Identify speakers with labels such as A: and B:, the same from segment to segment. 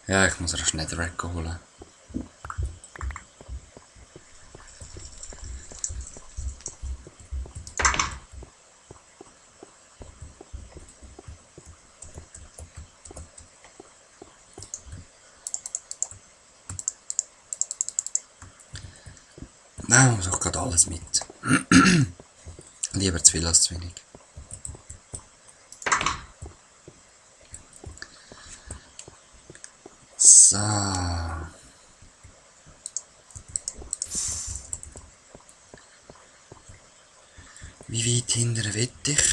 A: Ja, ich muss rasch Netherrack holen. Nein, muss auch gerade alles mit. Lieber zu viel als zu wenig. So. Wie weit hinterher will ich?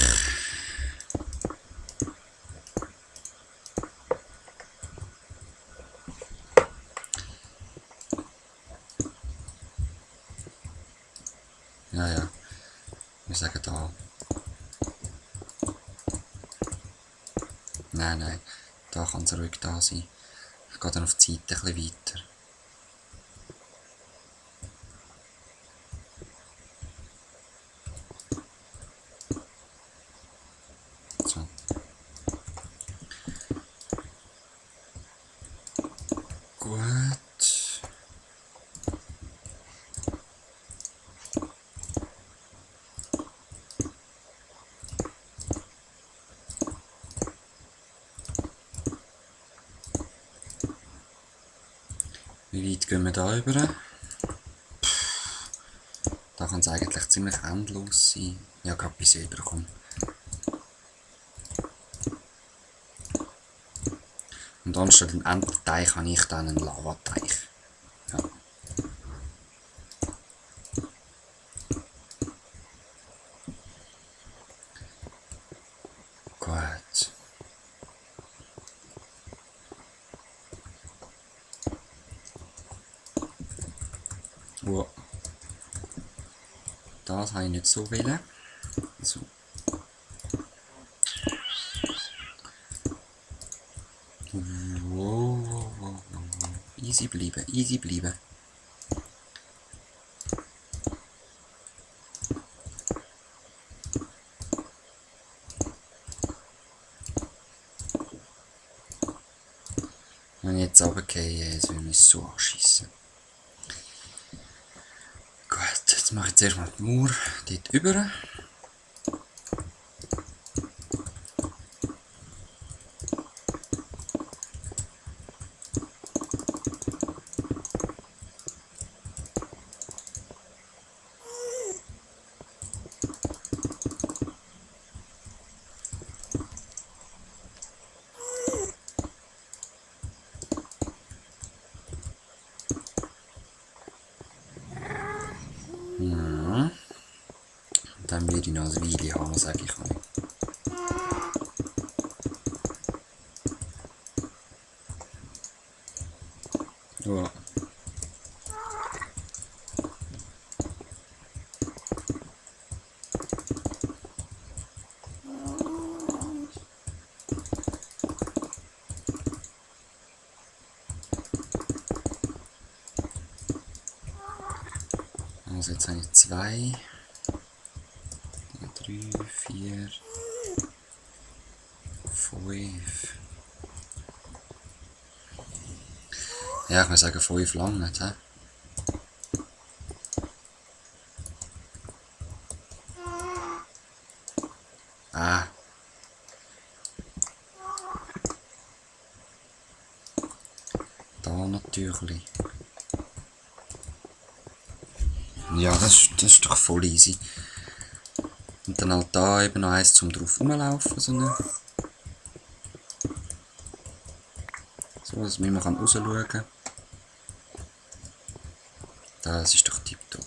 A: Ja, ja. Wir sagen da. Nein, nein. Da kann es ruhig da sein. Ich gehe dann auf die Seite ein bisschen weiter. So. Gut. Wie weit gehen wir da über? Da kann es eigentlich ziemlich endlos sein. Ja, gerade bis ich überkomme. Und anstatt einen Ententeich habe ich dann einen Lavateich. Ja. Gut. Wow. Das habe ich nicht so wollen. So. Wow. Easy bleiben, easy bleiben. Wenn ich jetzt runtergehe, jetzt will mich so anschiessen. Gut, jetzt mache ich zuerst mal die Mauer dort rüber. Ja. Und dann werde ich noch ein Weile haben, sage ich mal. Ja. Also jetzt habe ich 2, 3, 4, 5. Ja, ich muss sagen 5 lang nicht, hä? Ah. Da natürlich. Ja, das ist doch voll easy. Und dann halt da eben noch eins zum drauf rumlaufen, so dass man immer rausschauen kann. Das ist doch tipptopp.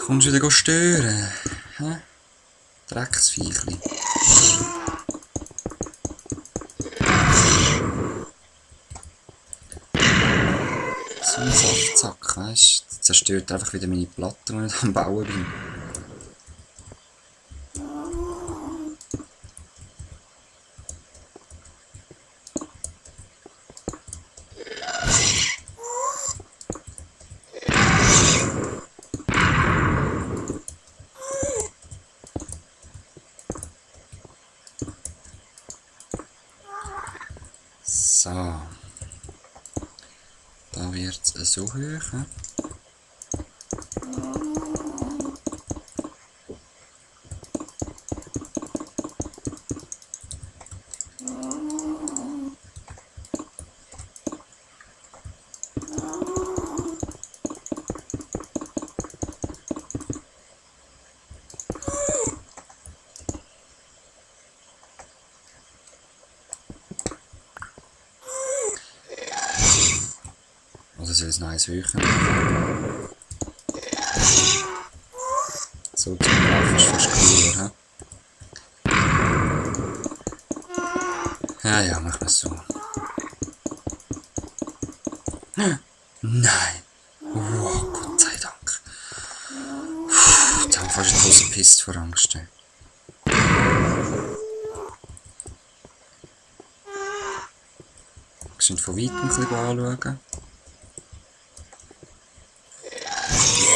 A: Kommst du wieder stören? Hä? Drecksviechli. So ein Saftsack, weißt du? Zerstört einfach wieder meine Platte, die ich am Bauen bin. wird es so hoch. He? Oder soll es noch eins höher? So zum Laufen ist fast cooler, he? Ja, machen wir es so. Nein! Wow, Gott sei Dank. Jetzt haben wir fast die Hose gepisst vor Angst. Wir sind von weitem ein bisschen anschauen.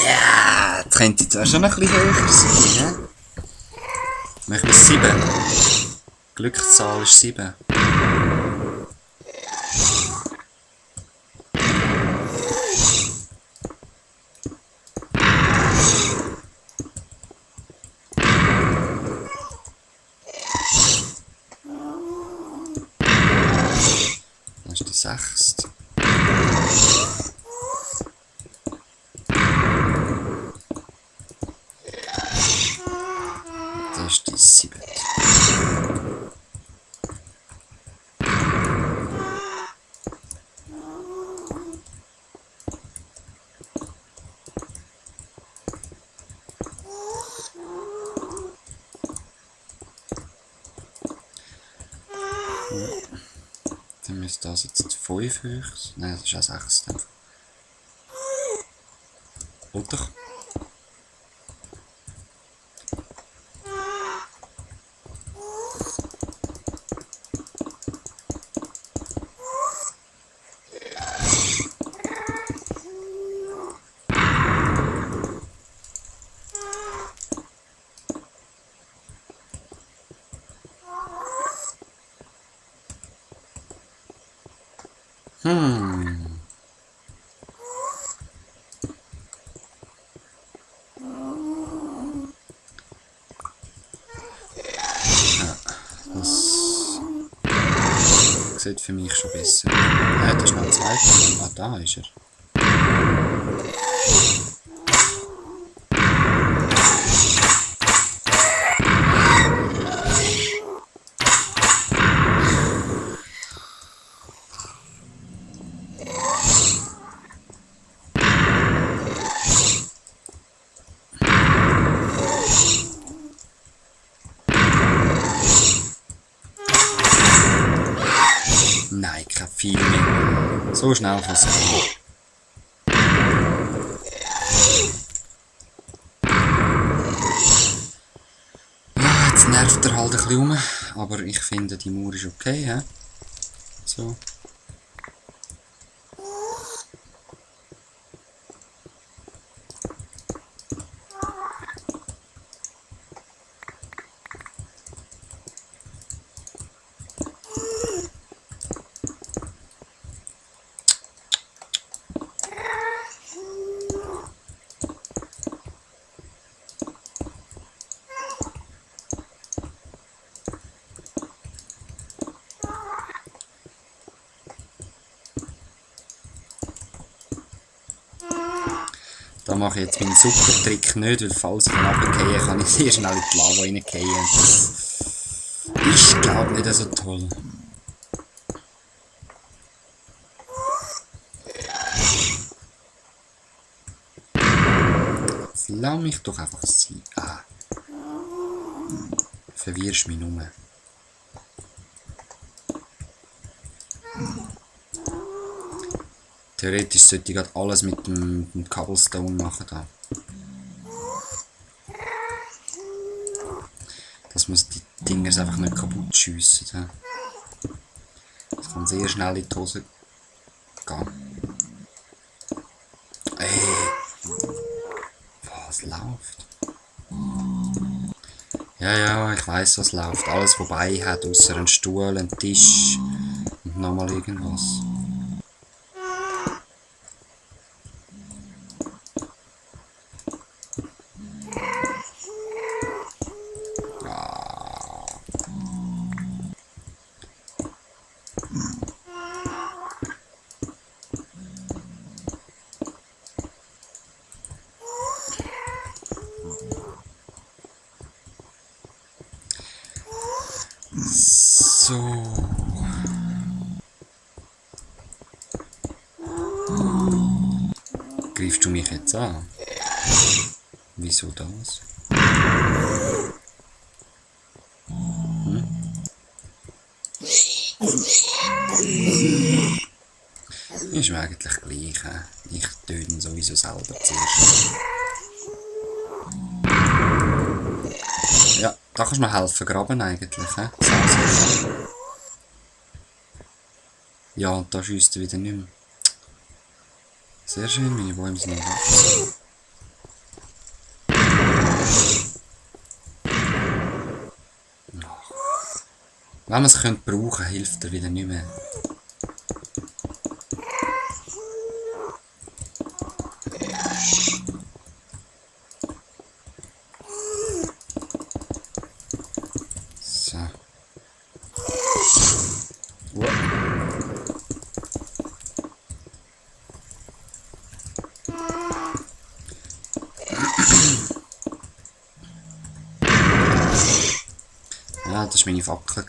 A: Ja, das könnte jetzt auch schon ein bisschen höher sein. Machen wir 7. Glückszahl ist 7. Das ist die 6. Das ist die 7. Dann müsste das jetzt 5 höchst. Nein, das ist auch 6. Oder? Das sieht für mich schon besser. Ja, das ist noch ein zweiter. Ah, da ist er. Nein, kein viel mehr. So schnell kann es gehen. Ja, jetzt nervt er halt ein bisschen rum, aber ich finde, die Mauer ist okay. He? So. Da mache ich jetzt meinen super Trick nicht, weil falls ich runtergehe, kann ich sehr schnell in die Lava reingehen. Das ist, glaube ich, nicht so toll. Jetzt lass mich doch einfach sein. Ah. Verwirrst mich nur. Theoretisch sollte ich gerade alles mit dem Cobblestone machen da. Dass man die Dinger einfach nicht kaputt schiessen. Das kann sehr schnell in die Hose gehen. Ey! Was läuft? Ja, ich weiss, was läuft. Alles vorbei hat, außer ein Stuhl, ein Tisch und nochmal irgendwas. So. Greifst du mich jetzt an? Wieso das? Ist mir eigentlich gleich. Ich töte sowieso selber zuerst. Ja, da kannst du mir helfen, graben eigentlich. Ja, und da schießt er wieder nicht mehr. Sehr schön, meine Bäume sind noch wachsen. Wenn man es brauchen könnte, hilft er wieder nicht mehr. So. Ja, das war meine Fackel.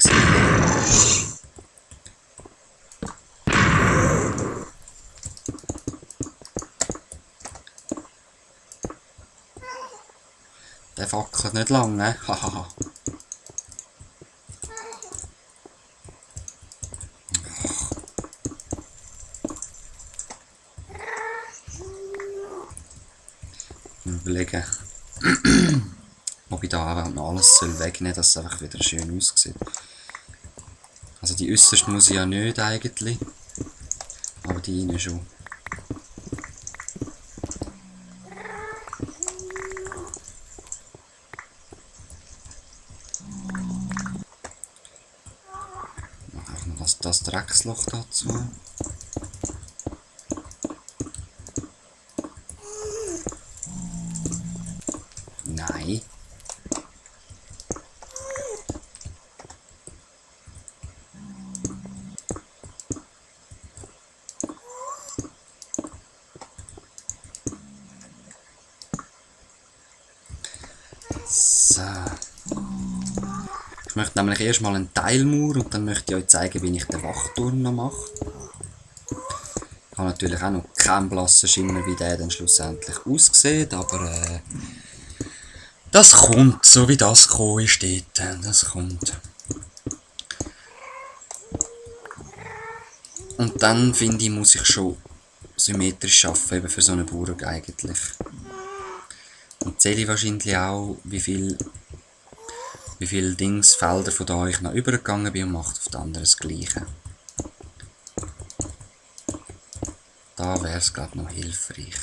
A: Der fackelt nicht lang, ne? Hahaha. Überlegen, ob ich da einfach noch alles wegnehmen soll, dass es einfach wieder schön aussieht. Also die äußerste muss ich ja nicht eigentlich, aber die innen schon. Machen wir das Drecksloch dazu. Nein. So. Ich möchte nämlich erstmal einen Teilmauer und dann möchte ich euch zeigen, wie ich den Wachturm noch mache. Ich habe natürlich auch noch keinen blassen Schimmer, wie der dann schlussendlich aussieht, aber das kommt, so wie das gekommen ist dort. Das kommt. Und dann, finde ich, muss ich schon symmetrisch arbeiten, eben für so eine Burg eigentlich. Und zähle ich wahrscheinlich auch, wie viel Felder von da ich noch übergegangen bin und mache auf das andere das Gleiche. Da wäre es, glaube ich, noch hilfreich.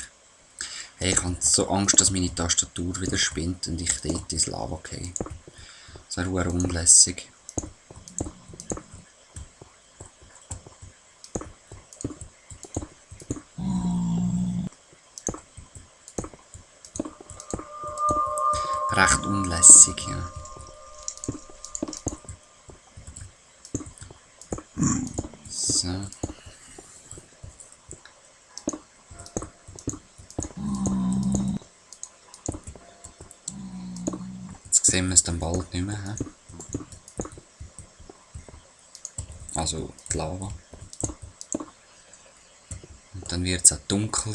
A: Hey, ich habe so Angst, dass meine Tastatur wieder spinnt und ich dort ins Lava gehe. Das wäre unlässig. Recht unlässig, ja. So. Jetzt sehen wir es dann bald nicht mehr. He? Also die Lava. Und dann wird es auch dunkel.